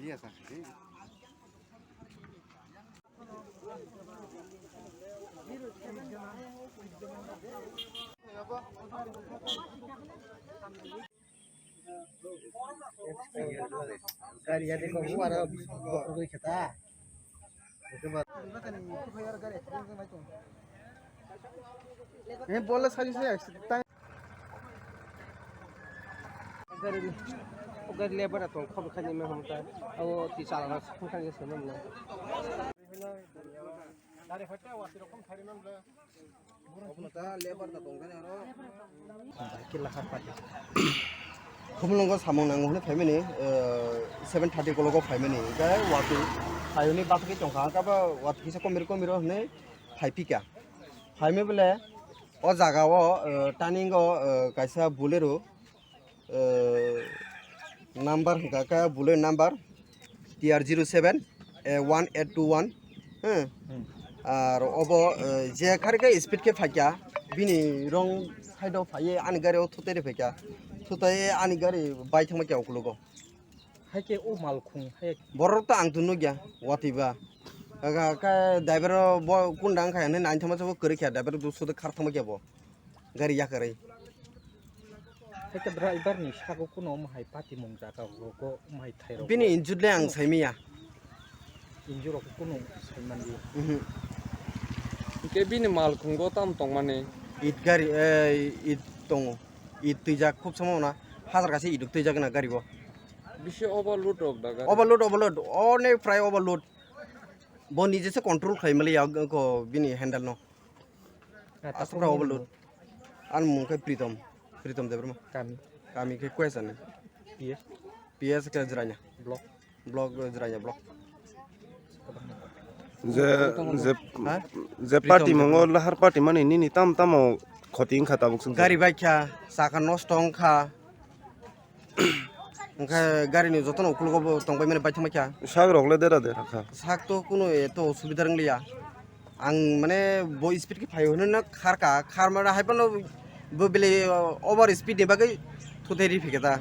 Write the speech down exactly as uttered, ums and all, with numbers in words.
He bola sari se tang. Gari, o gari lebar atong khob khani me homta. Abo ti chala na khani se me. Gari hotte wasi rokom thari man bla. Khumulwngo samung nango hwnwi phaimani, eh, seven thirty kologo phaimani. Hwnkhe watwi phaiwi bathakhe tongkha, hwnkhe abo watwi kisa komir komiro hwnwi phaiphikha. Phaimwi bole o jagao, eh, turning o, eh, kaisa Bolero, eh, number hwnkha khe Bolero number T R zero seven A one eight two one, hmm. Hmm. Ar obo, eh, je khari khe speed khe phaikha, bini wrong side o phaiye ani gari o thutai rw phaikha, thutai ani gari bai thangma khe ukulugo. Hai khe o malkhung hai. Borok to ang to nukya, watwi ba. Kha, kha, driver o bo kunda wngkha hinwi naithoma se bo kwrwi kha, driver o sudu khar thangma khe bo. Gari yakarwi. Hai khe driver ni sago kuno omo hai patimung jaga rogo omo hai thai rogo. Bini injured le ang saimanya. Injured rok kuno saimanya. Mhm. Hwnkhe bini malkhungo tamo tongmani? It gari, eh, it tongo. It twijak khub sama ona. Hajar kaisa it twijak na gari bo. Bisi overload rok da gari? Overload, overload. Onek prai overload. Bo nije se control khlai mali ya ko bini handle no. Ah, aswk ta rok overload. Ani mung khe Pritom, Pritom Debbarma. Kami? Kami khe Kuasani. P S? P S khe Jirania. Block? Block, eh, Jirania block. Je, je, ha? Je Pritom party Debbarma. Mongo lahar party mani nini tam tamo khoti wngkha tabuk sung. Gari bai kha, saka nosto wngkha. Hwnkhe gari ni jotono ukologo bo tongbai mani bai thangbai kha. Sak rok le dera dera kha. Sak to kuno eto osubida wng liya. Ang mane bo speed khe phai hwnwi no khar kha, khar mane hai phano bo bele over speed ni bagwi thutai ri phikha ta.